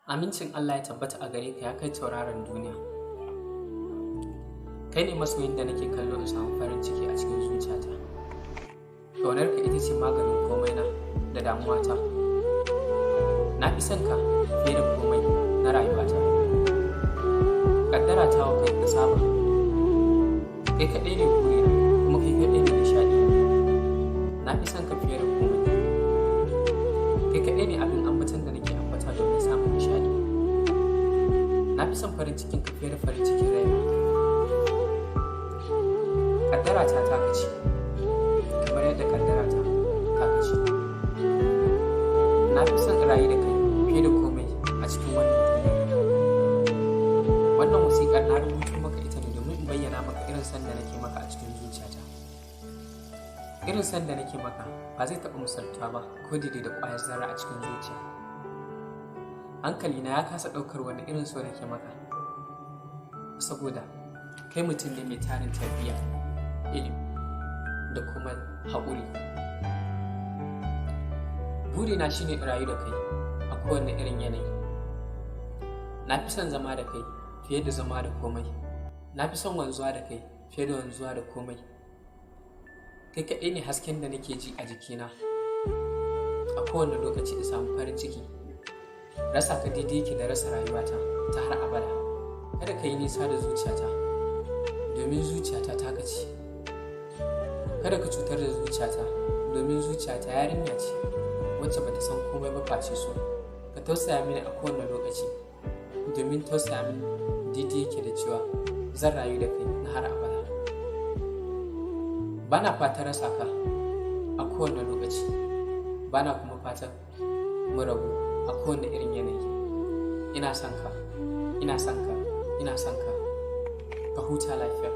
Amincin Allah ya tabbata a gare ka, ya kai tauraron duniya. Kai ne masoyin da nake kallo in samu farin ciki a cikin zuciyata. Ƙaunarka ita ce maganin komai na da damuwata. Na fi son ka fiye da komai na rayuwata. Ƙaddara ta wa kai ka saba. Kai kaɗai ne burina, kuma kai kaɗai ne nishaɗi. Na fi son ka fiye da komai. Kai kaɗai ne abin ambaton da nake ambata domin samun nishaɗi. Na fi son farin cikin ka fiye da farin cikin raina. Ƙaddara ta taka ce, kamar yadda ƙaddara ta taka ce. Na fi son in rayu da kai fiye da komai a cikin wannan duniya. Wannan wasiƙar na rubuto maka ita ne domin in bayyana maka irin son da nake maka a cikin zuciyata. Irin son da nake maka ba zai taɓa misaltuwa ba ko daidai da ƙwayar zarra a cikin zuciya. Hankalina ya kasa ɗaukar wani irin so nake maka, saboda kai mutum ne mai tarin tarbiyya, ilimi da kuma haƙuri. Burina shine in rayu da kai a kowane irin yanayi. Na fi son zama da kai fiye da zama da komai. Na fi son wanzuwa da kai fiye da wanzuwa da komai. Kai kaɗai ne hasken da nake ji a jikina a kowane lokaci in samu farin ciki. Rasa ka daidai yake da rasa rayuwata ta har abada. Kada ka yi nisa da zuciyata, domin zuciyata taka ce. Kada ka cutar da zuciyata, domin zuciyata yarinya ce wacce bata san komai ba face so. Ka tausaya mini a kowane lokaci, domin tausaya mini daidai yake da cewa zan rayu da kai na har abada. Bana fatan rasa ka a kowane lokaci, bana kuma fatan mu rabu a kowane irin yanayi. Ina son ka, ina son ka, ina son ka. Ka huta lafiya.